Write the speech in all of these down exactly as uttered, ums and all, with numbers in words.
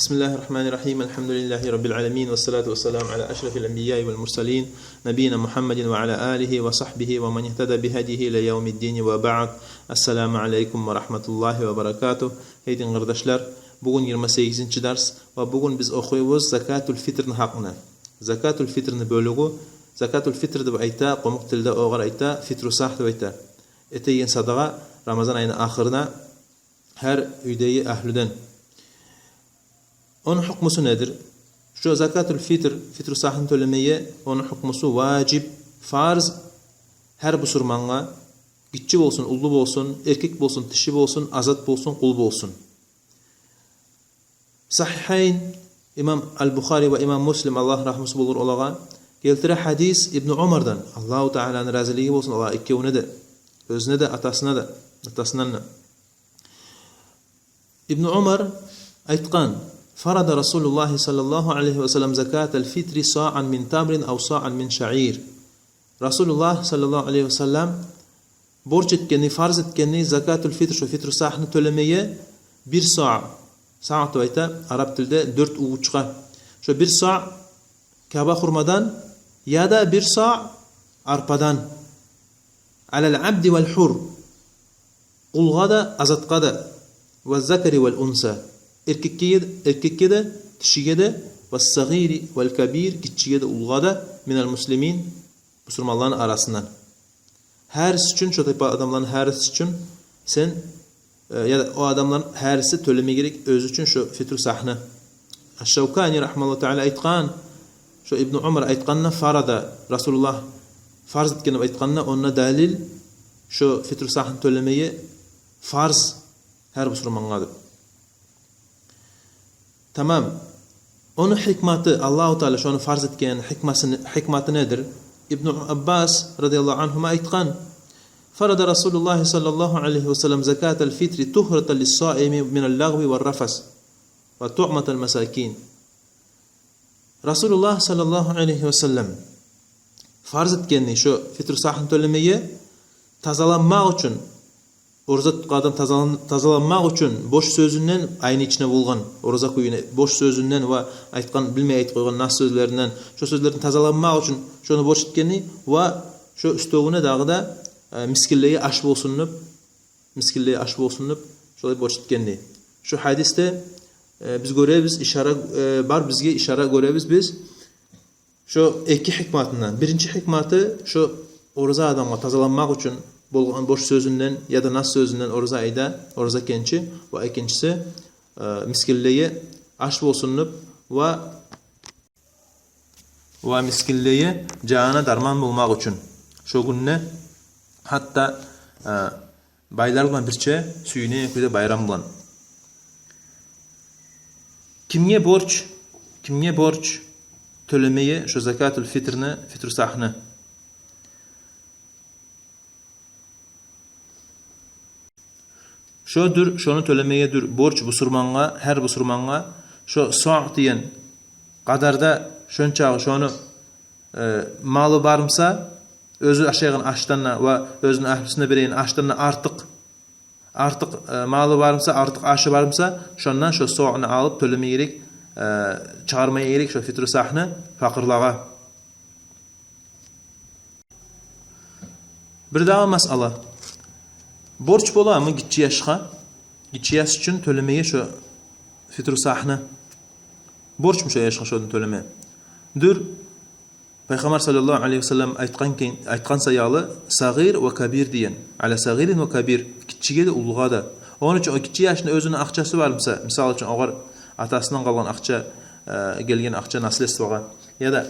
بسم الله الرحمن الرحيم. الحمد لله رب العالمين، والصلاة والسلام على أشرف الأنبياء والمرسلين، نبينا محمد وعلى آله وصحبه ومن اهتدى بهديه إلى يوم الدين، وبعد. السلام عليكم ورحمة الله وبركاته. Гьей дин къардашлар, бугюн йигирма сегизинчи дарс ва бугюн биз охуйбуз закатул фитрни гьакъында. Закатул фитрни бёлюгю, закатул фитр деп айта, къумукъ тилде огъар айта фитру сагь деп айта. Этеген садагъа Рамазан айны ахырына гьар уьйдеги агьлюден. Ону гьукмусу недир? Шо закатул фитр, фитру сагьны тёлемеге, ону гьукмусу важиб, фарз, гьар бусурмангъа, гиччи болсун, уллу болсун, эркек болсун, тиши болсун, азат болсун, къул болсун. Сагьигьайн, имам Ал-Бухари ва имам Муслим, Аллагь рагьмусу болур олагъа, гелтире гьадис Ибну Умардан, Аллагьу Тааланы разилиги болсун олагъа экевюне де, оьзюне де, атасына да, атасындан да. Ибну Умар айтгъан: فرض رسول الله صلى الله عليه وسلم زكاة الفطر صاعا من تمر أو صاعا من شعير. Расулуллагь саллаллагьу алайгьи васаллам борч этгени, фарз этгени закатул фитр, шо фитру сагьны тёлемеге бир сагь, сагь деп айта араб тилде дёрт увучгъа, шо бир сагь каба хурмадан яда бир сагь арпадан. على العبد والحر, къулгъа да, азатгъа да. والذكر والأنثى, эркекге, эркекге де, тишиге де. والصغير والكبير, гиччиге де, уллугъа да. من المسلمين, бусурманланы арасындан. Гьариси учун, шо тайпа адамланы гьариси учун сен, э, яда о адамланы гьариси тёлеме герек оьзю учун шо фитру сагьны. Аш-Шавкани рагьимагьуллагьу таала айтгъан, шо Ибну Умар айтгъанда, фарада, Расулуллагь фарз этген деп айтгъанда, онда далил шо фитру сагьны тёлемеге фарз гьар бусурмангъа деп. Тамам. Ону гьикматы, Аллагьу Таала шону фарз этген гьикмасы, гьикматы недир? Ибну Аббас радияллагьу ангьума айтгъан: فرض رسول الله صلى الله عليه وسلم زكاة الفطر طهرة للصائم من اللغو والرفث وطعمة المساكين. Расулуллагь саллаллагьу алайгьи васаллам фарз этгенни шо фитру сагьны тёлемеге тазаланмакъ учун, ораза тутгъан адам тазалан-, тазаланмакъ учун бош сёзюнден, айны ичине болгъан ораза кюйюне бош сёзюнден ва айтгъан, билмей айтып къойгъан нас сёзлеринден, шо сёзлерден тазаланмакъ учун шону борч этгенни ва шо уьстевюне дагъы да, э, мискинлеге аш болсун деп, мискинлеге аш болсун деп, шолай борч этгенни. Шо гьадисде, э, биз гёребиз, ишара, э, бар бизге ишара гёребиз биз. Шо эки гьикматындан. Биринчи гьикматы шо ораза адамгъа тазаланмакъ учун болгъан бош сёзюнден яда нас сёзюнден ораза айда, ораза кенчи, ва экинчиси, э, мискинлеге аш болсун деп ва, ва мискинлеге жанына дарман болмакъ учун. Шо гюнде гьатта, э, байлар булан бирче сююнеген кюйде байрам булан. Кимге борч, кимге борч тёлемеге шо закатул фитрни, фитру сагьны? Шодур, шону тёлемеге дюр борч бусурмангъа, гьар бусурмангъа шо сагь деген къадарда шончагъы шону, э, малы бармса, оьзю ашайгъан ашдан да ва оьзюню агьлюсюне береген ашдан да артыкъ, артыкъ, э, малы бармса, артыкъ ашы бармса, шондан шо сагьны алып тёлеме герек, э, чыгъарма герек шо фитру сагьны пакъырлагъа. Бир дагъы масъала. Борч боламы гиччи яшгъа, гиччи яш учун тёлемеге шо фитру сагьны? Борчму шо яшгъа шону тёлеме? Дюр, Пайхаммар саллаллагьу алайгьи васаллам айтгъан кен, айтгъан саялы, сагъир ва кабир деген. Аля сагъирин ва кабир. Гиччиге де, уллугъа да. Ону учун о гиччи яшны оьзюню акъчасы бармса, мисал учун, огъар атасындан къалгъан акъча, э, гелген акъча наследствогъа, яда,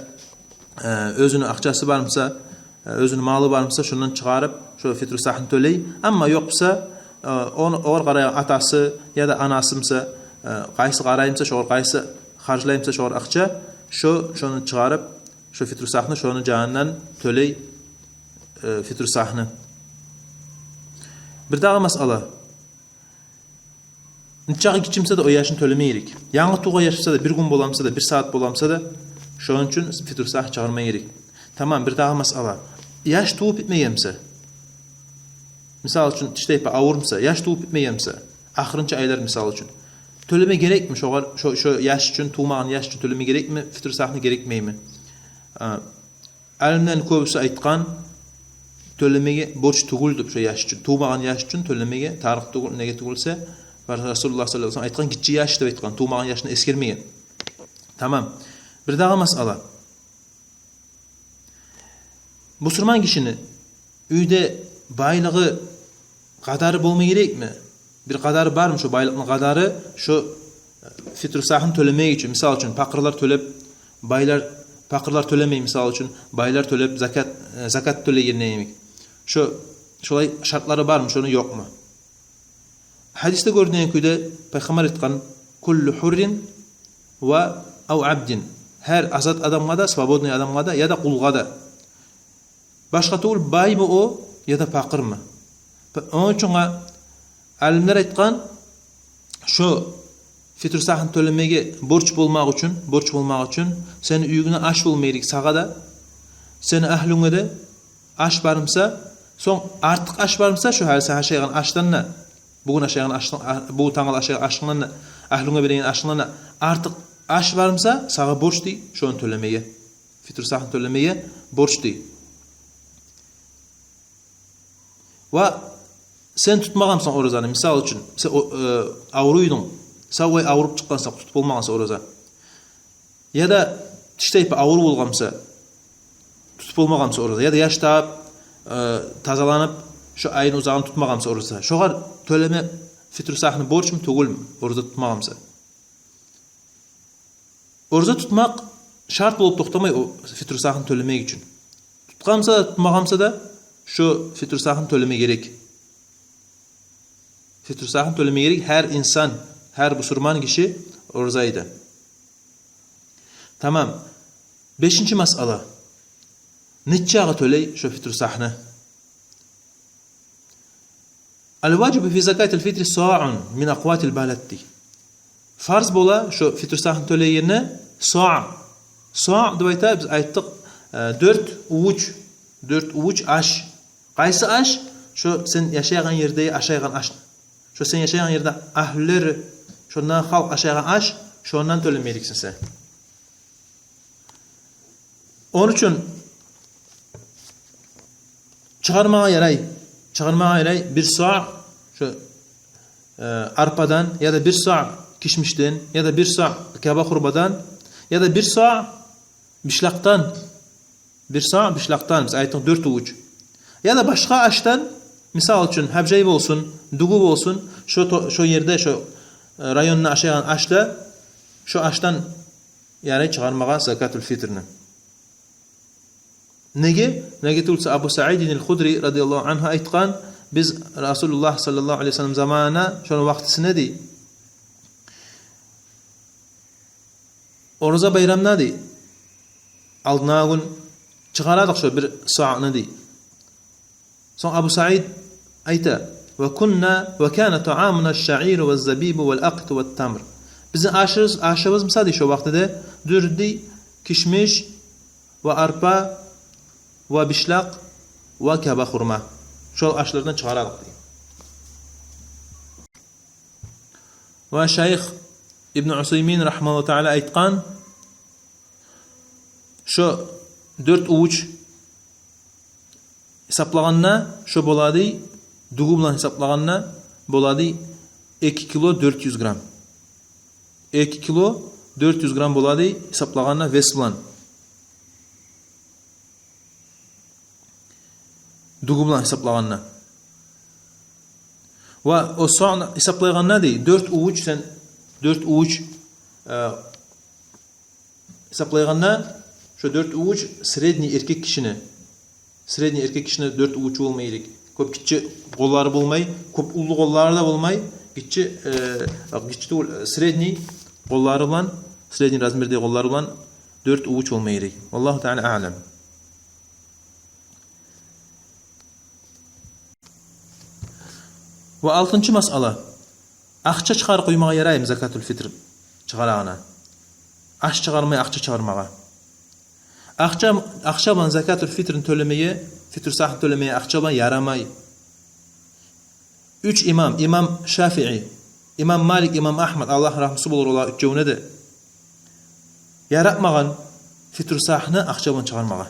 э, оьзюню акъчасы бармса, э, оьзюню малы бармса, шондан чыгъарып шо фитру сагьны тёлей. Амма ёкъ буса, э, ону, огъар къарайгъан атасы яда анасы буса, э, къайсы къараймса шогъар, къайсы харжлаймса шогъар акъча, шо, шону чыгъарып, шо фитру сагьны шону жанындан тёлей, э, фитру сагьны. Бир дагъы масъала. Нечакъы гиччи буса да о яшны тёлеме герек. Янгы тувгъан яш буса да, бир гюн боламса да, бир сагьат боламса да, шону учун фитру сагь чыгъарма герек. Тамам, бир дагъы масъала. Яш тувуп битмеген буса, мисал учун, тиштайпа авур буса, яш тувуп битмеген буса, ахырынчы айлар, мисал учун, тёлеме герекми шогъар, шо, шо яш учун, тувмагъан яш учун тёлеме герекми фитру сагьны, герекмейми? А, алимлени кёбюсю айтгъан, тёлемеге борч тюгюл деп, шо яш учун, тувмагъан яш учун тёлемеге тарыкъ тюгюл, неге тюгюлсе, Расулуллагь саллаллагьу алайгьи ва саллам айтгъан, гиччи яш деп айтгъан, тувмагъан яшны эсгермеген. Тамам. Бир дагъы масъала. Бусурман гишини уьйде байлыгъы къадары болма герекми? Бир къадары бармы шо байлыкъны къадары, шо, э, фитру сагьны тёлемек учун? Мисал учун, пакъырлар тёлеп, байлар, пакъырлар тёлемей, мисал учун, байлар тёлеп, закат, э, закат тёлегенде йимик. Шо, шолай шартлары бармы шону, ёкъму? Гьадисде гёрюнеген кюйде Пайхаммар айтгъан: «Куллу хуррин ва ав абдин». Гьар азат адамгъа да, свободный адамгъа да, яда къулгъа да. Башгъа тюгюл, баймы о, яда пакъырмы. П-, ону учун алимлер айтгъан, шо фитру сагьны тёлемеге борч болмакъ учун, борч болмакъ учун сени уьюнгде аш болма герек сагъа да, сени агьлюнге де, аш бармса, сонг артыкъ аш бармса, шо гьали сен ашайгъан ашдан да, бугюн ашайгъан ашдан, а, бугюн тангала ашайгъан ашынгдан да, агьлюнге береген ашынгдан да артыкъ аш бармса, сагъа борч дей шону тёлемеге. Фитру сагьны тёлемеге борч дей. Ва сен тутмагъанмсан оразаны, мисал учун, сен о-, э, авруйдунг, сав, авруп чыкъгъансан, тутуп болмагъансан ораза. Яда тиштайпа авруп болгъанмса, тутуп болмагъанмса ораза. Яда яш табып, э, тазаланып, шо айны узагъын тутмагъанмса ораза. Шогъар тёлеме фитру сагьны борчму, тюгюлмю, ораза тутмагъанмса? Ораза тутмакъ шарт болуп токътамай о фитру сагьны тёлемек учун. Тутгъанмса да, тутмагъанмса да, шо фитру сагьны тёлеме герек. Фитру сагьны тёлеме герек гьар инсан, гьар бусурман гиши ораза айда. Тамам. Бешинчи масъала. Нечагъа тёлей шо фитру сагьны? Аль-важибу фи закатиль фитри саун мин акъватиль балад. Фарз бола шо фитру сагьны тёлегенде саа. Саа деп айта, биз айтдыкъ, э, дёрт увуч, дёрт увуч аш. Къайсы аш? Шо сен яшайгъан ерде ашайгъан аш. Шо сен яшайгъан ерде агьлюлер, шондан халкъ ашайгъан аш, шондан тёлеме герексен сен. Ону учун чыгъармагъа ярай, чыгъармагъа ярай бир саа шо, э, арпадан, яда бир саа кишмишден, яда бир саа каба хурмадан, яда бир саа бишлакъдан, бир саа бишлакъдан, биз айтдыкъ, дёрт увуч. Яда башгъа ашдан, мисал учун, гьабжай болсун, дугу болсун, шо то-, шо ерде, шо, э, районда ашайгъан ашда, шо ашдан ярай чыгъармагъа закатуль фитрни. Неге? Неге тюгюлсе, Абу Саидин аль-Худри радияллагьу аньгьу айтгъан, биз Расулуллагь саллаллагьу алайгьи ва саллам заманына, шону вакътисине дей, ораза байрамына дей, алдына гюн чыгъарадыкъ шо бир сааны дей. Сонг Абу Саид айта: «Ва кунна, ва кана таамуна аш-шаиру ва забибу валь акъиту ват тамр». Бизин ашыбыз, ашыбыз буса дей, шо вакътиде дюр дей, кишмиш ва арпа ва бишлакъ ва каба хурма. Шол ашлардан чыгъарадыкъ дей. Ва шайх Ибн Усаймин рагьимагьуллагьу таала айтгъан, шо дёрт увуч гьисаплагъанда, шо бола дей, дугу булан гьисаплагъанда бола дей эки кило дёрт юз грамм. Эки кило дёрт юз грамм бола дей гьисаплагъанда вес булан. Дугу булан гьисаплагъанда. Ва о сааны гьисаплайгъанда дей, дёрт увуч сен, дёрт увуч, э, гьисаплайгъанда, шо дёрт увуч средний эркек кишини, средний эркек кишини дёрт увучу болма герек. Кёп гиччи къоллары болмай, кёп уллу къоллары да болмай, гиччи, э, гиччи тюгюл, средний къоллары булан, средний размерде къоллары булан дёрт увуч болма герек. Валлагьу таала аълам. Ва алтынчы масъала. Акъча чыгъарып къоймагъа яраймы закатуль фитр чыгъарагъанда? Аш чыгъармай, акъча чыгъармагъа. Акъча, акъча булан закатуль фитрни тёлемеге, фитру сагьны тёлемеге акъча булан ярамай. Уьч имам, имам Шафии, Имам Малик, имам Агьмад, Аллагь рагьмусу болур олар уьчевюне де, яратмагъан фитру сагьны акъча булан чыгъармагъа.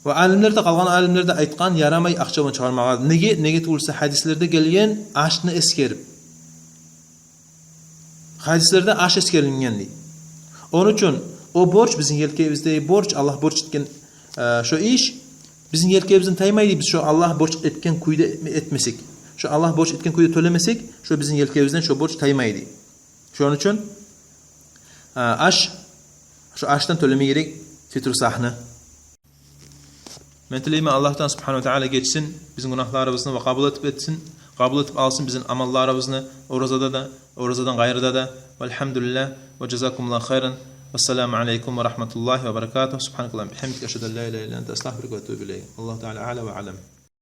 Ва алимлер де, къалгъан алимлер де айтгъан, ярамай акъча булан чыгъармагъа. Неге? Неге тюгюл буса, гьадислерде гелген ашны эсгерип. Гьадислерде аш эсгерилген дей. Ону учун о борч, бизин елкебиздеги борч, Аллагь борч этген, э, шо иш бизин елкебизден таймай дей, биз шо Аллагь борч этген кюйде этме-, этмесек. Шо Аллагь борч этген кюйде тёлемесек, шо бизин елкебизден шо борч таймай дей. Шону учун, э, аш, шо ашдан тёлеме герек фитру сагьны. Мен тилеймен Аллагьдан субгьанагьу ва тааля гечсин бизин гюнагьларыбызны ва къабул этип этсин, къабул этип алсын бизин амалларыбызны, оразада да, оразадан къайрыда да. Валгьамдулиллагь ва жазакумуллагьу хайран. Вассаламу алейкум ва рагьматуллагьи ва баракатугь. Субгьанакаллагьумма ва бигьамдика, ашгьаду ан ла илагьа илла анта, астагъфирука ва атубу илайк. Аллагьу тааля аъла ва аълам.